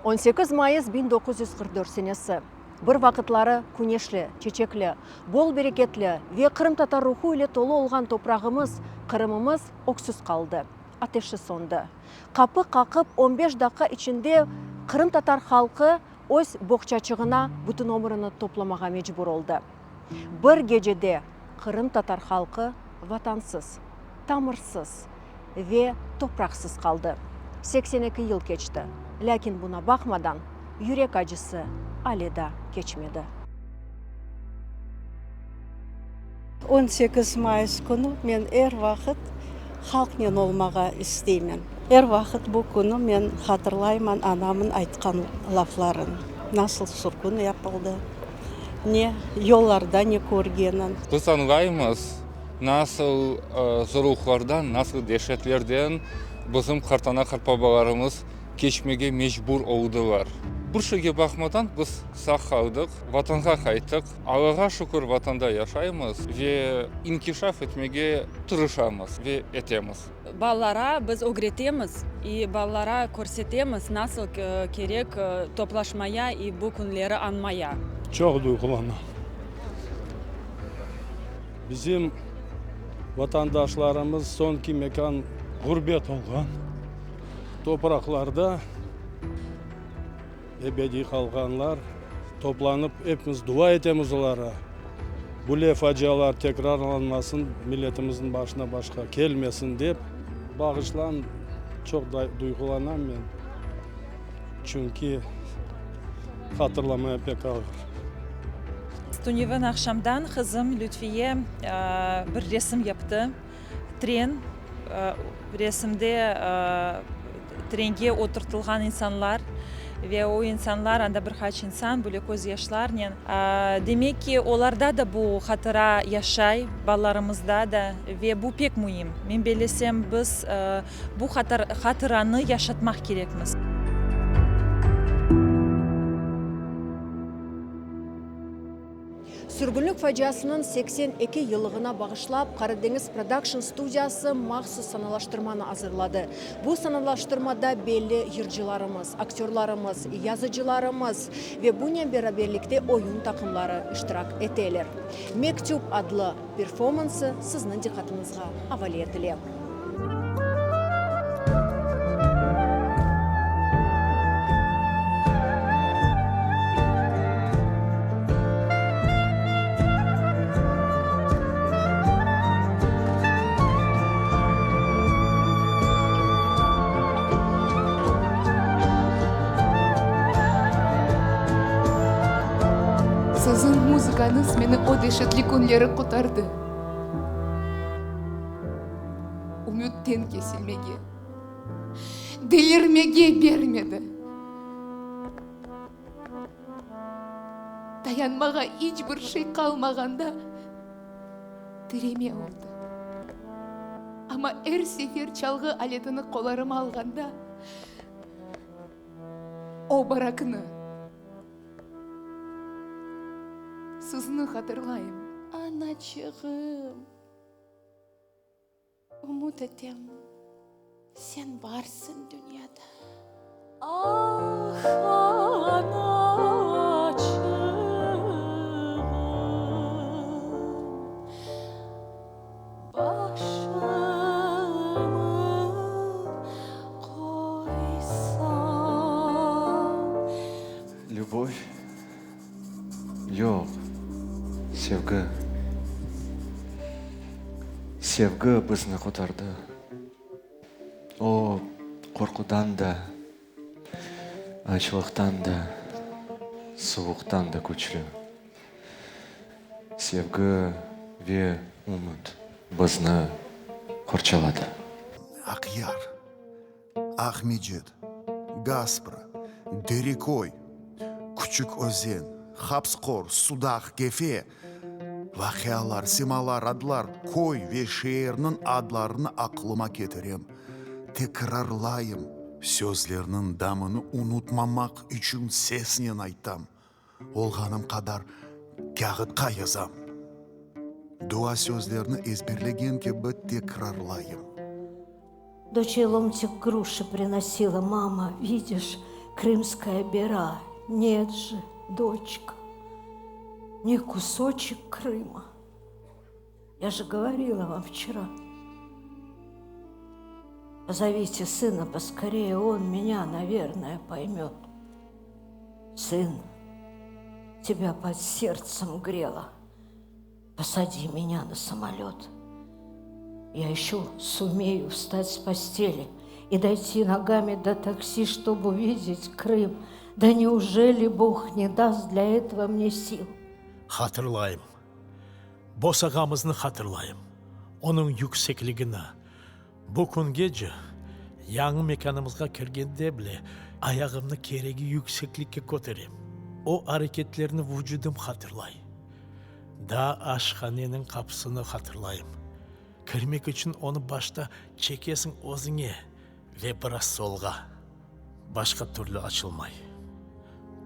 18 mayıs 1944 senesi. Bir vaqıtları küneşli, çeçekli, bol bereketli ve qırımtatar ruhu ile tolu olğan toprağımız, Qırımımız öksüz qaldı, ateşi söndi. Qapı qaqıp on beş daqqa içinde qırımtatar halqı öz boğçaçığına bütün ömrüni toplamağa mecbur oldı. Bir gecede qırımtatar halqı vatansız, tamırsız ve topraqsız qaldı. 82 yıl keçti, lâkin buna baqmadan, yürek acısı ale da keçmedi. 18 mayıs künü men er vaqıt halqnen olmağa isteymen. Er vaqıt bu künü men hatırlayman anamın aytqan lafların, nasıl sürgün yapıldı, ne yollarda ne körgenin. Biz añlaymız, nasıl zorluqlardan, nasıl deşetlerden bizim qartana-qartbabalarımız keçmege mecbur oldılar. Bir şeyge baqmadan biz sağ qaldıq, Vatanğa qayttıq. Allağa şükür, Vatanda yaşaymız ve inkişaf etmege tırışamız ve etemiz. Balalara biz ögretemiz i balalara körsetemiz nasıl kerek toplaşmaya i bu künleri añmaya. Çoq duyğulanam. Bizim vatandaşlarımız soñki mekân ğurbet olğan topraqlarda ebediy qalğanlar. Toplanıp epimiz dua etemiz olara. Böyle facialar tekrarlanmasın, milletimizniñ başına başqa kelmesin dep. Bağışlan, çoq duyğulanam men, çünki hatırlamaya pek ağır. Tünevin aqşamdan qızım Lütfiye bir resim yaptı. Tren, resimde trenge oturtılğan insanlar ve o insanlar, anda bir qaç insan böyle közyaşlarnen. Demek ki, olarda da bu hatıra yaşay, balalarımızda da, ve bu pek müim. Men bellesem, biz bu hatıranı yaşatmaq kerekmiz. Sürgünlik faciasınıñ 82 yıllığına bağışlap, Qaradeñiz Production studiyası mahsus sanalaştırmanı azırladı. Bu sanalaştırmada belli yırcılarımız, aktörlarımız, yazıcılarımız ve bunen beraberlikte oyun taqımları iştirak eteler. Mektüp adlı performansı sizniñ diqqatıñızğa avale etile. Siziñ muzıkañız meni o deşetli künleri qurtardı. Ümütten kesilmege, delirmege bermedi. Dayanmağa iç bir şey qalmağanda tireme oldı. Amma er sefer çalğı aletini qollarıma alğanda, o baraknı, Sizni hatırlayım. Anaçığım, ümüt etem, sen barsıñ dünyada. Ah, anaçığım, başımı qoysam. Lübov? Yoq, sevgi. Sevgi bizni qurtardı. O, qorqudan da, açlıqtan da, suvuqtan da küçlü. Sevgi ve ümüt bizni qorçaladı. Aqyar, Aqmecit, Gaspra, Dereköy, Küçük Özen, Hapsqor, Sudaq, Kefe, vaqialar, simalar, adlar, köy ve şeerniñ adlarını aqlıma ketirem, tekrarlayım. Sözlerniñ damını unutmamaq içün sesnen aytam, olğanım qadar kâğıtqa yazam. Dua sözlerini ezberlegen kibi tekrarlayım. Doçey lomtik gruşi prinosila, mama, vidiş? Крымская бера, нет же, дочка, не кусочек Крыма. Я же говорила вам вчера. Позовите сына поскорее, он меня, наверное, поймет. Сын, тебя под сердцем грело. Посади меня на самолет. Я еще сумею встать с постели и дойти ногами до такси, чтобы увидеть Крым. Да неужели Бог не даст для этого мне сил? Hatırlayım. Bosağamıznı hatırlayım, onıñ yüksekligini. Bu küngece, yañı mekânımızğa kirgende bile, ayağımnı keregi yükseklikke köterem. O areketlerni vucudım hatırlay. Daa aşhaneniñ qapısını hatırlayım. Kirmek içün onı başta çekesiñ özüñe ve biraz solğa. Başqa türlü açılmay.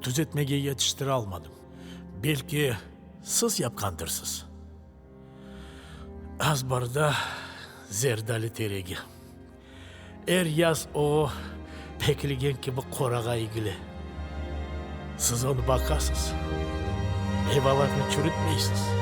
Tüzetmege yetiştiralmadım. Belki, siz yapqandırsız? Azbarda zerdali teregi. Er yaz o, pekilgen kibi qorağa egile. Siz onı baqasız, meyvalarını çürütmeysiz.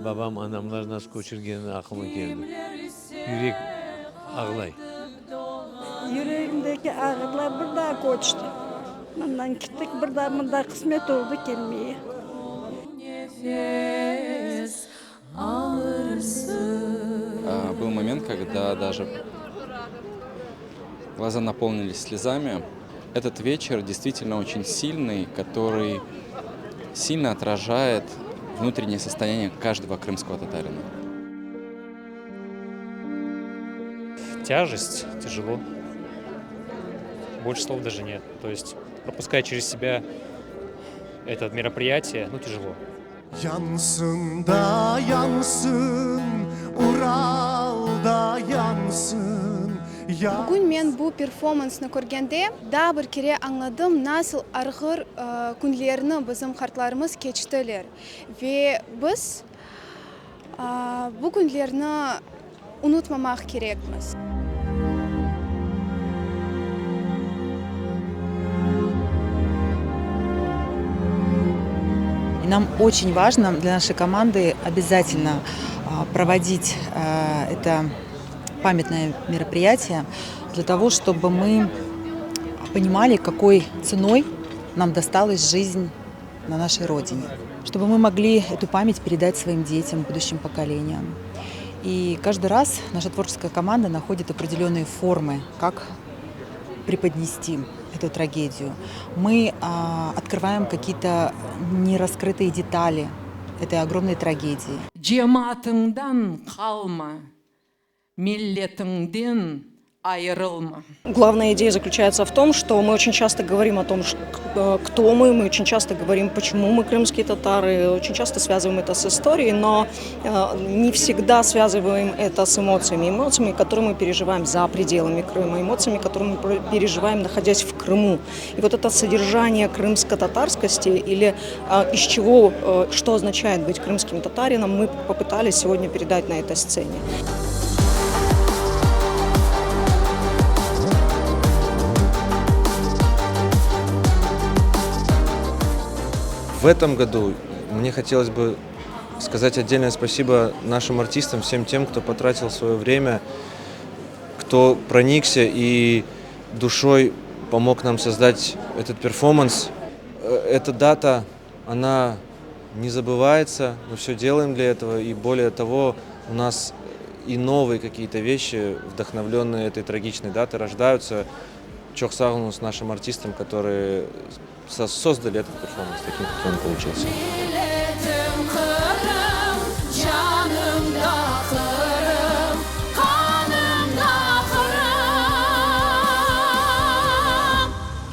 Babam, anamlar nasıl köçürgeni aqlıma keldi. Yürek ağlay. Yüregimdeki ağırlar bir daa köçti. Mından kettik, bir daa mında qısmet oldı kelmeye. Был момент, когда даже глаза наполнились слезами. Этот вечер действительно очень сильный, который сильно отражает внутреннее состояние каждого крымского татарина. Тяжесть, тяжело. Больше слов даже нет. То есть пропуская через себя это мероприятие, ну, тяжело. Yansın da yansın, Ural da yansın, ya. Bugün men bu performansnı körgende, daa bir kere añladım, nasıl ağır künlerni bizim qartlarımız keçtiler ve biz bu künlerni unutmamaq kerekmiz. И нам очень важно для нашей команды обязательно проводить это памятное мероприятие для того, чтобы мы понимали, какой ценой нам досталась жизнь на нашей родине, чтобы мы могли эту память передать своим детям, будущим поколениям. И каждый раз наша творческая команда находит определенные формы, как преподнести эту трагедию. Мы а, открываем какие-то нераскрытые детали этой огромной трагедии. Cemaatıñdan qalma, milletiñden ayırılma. Главная идея заключается в том, что мы очень часто говорим о том, э, кто мы, мы очень часто говорим, почему мы крымские татары, очень часто связываем это с историей, но э, не всегда связываем это с эмоциями, эмоциями, которые мы переживаем за пределами Крыма, эмоциями, которые мы переживаем, находясь в Крыму. И вот это содержание крымско-татарскости или э, из чего, что означает быть крымским татарином, мы попытались сегодня передать на этой сцене. В этом году мне хотелось бы сказать отдельное спасибо нашим артистам, всем тем, кто потратил свое время, кто проникся и душой помог нам создать этот перформанс. Э, эта дата, она не забывается, мы все делаем для этого, и более того, у нас. И новые какие-то вещи, вдохновленные этой трагичной датой, рождаются. Çoq sağ oluñız нашим артистам, которые создали этот перформанс таким, какой он получился. Milletim Qırım, canım da Qırım, qanım da Qırım.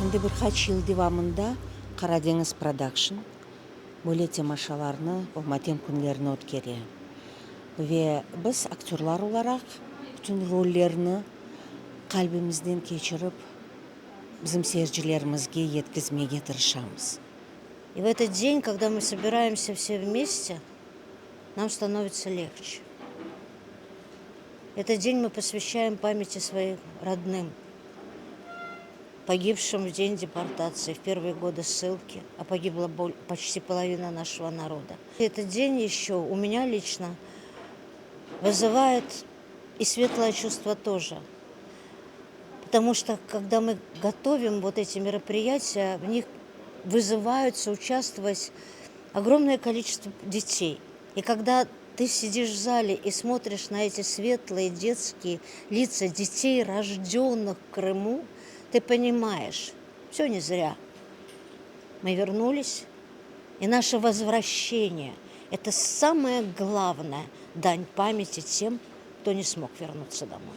Endi bir qaç yıl devamında Qaradeñiz Prodakşn böyle temaşalarnı, bu matem künlerini ötkere. Ve biz aktörlar olaraq bütün rollerni qalbimizden keçirip, bizim seyircilerimizge yetkizmege tırışamız. И в этот день, когда мы собираемся все вместе, нам становится легче. Этот день мы посвящаем памяти своим родным, погибшим в день депортации, в первые годы ссылки, а погибла почти половина нашего народа. Этот день еще у меня лично вызывает и светлое чувство тоже. Потому что, когда мы готовим вот эти мероприятия, в них вызываются участвовать огромное количество детей. И когда ты сидишь в зале и смотришь на эти светлые детские лица детей, рожденных в Крыму, ты понимаешь, все не зря. Мы вернулись, и наше возвращение – это самое главное дань памяти тем, кто не смог вернуться домой.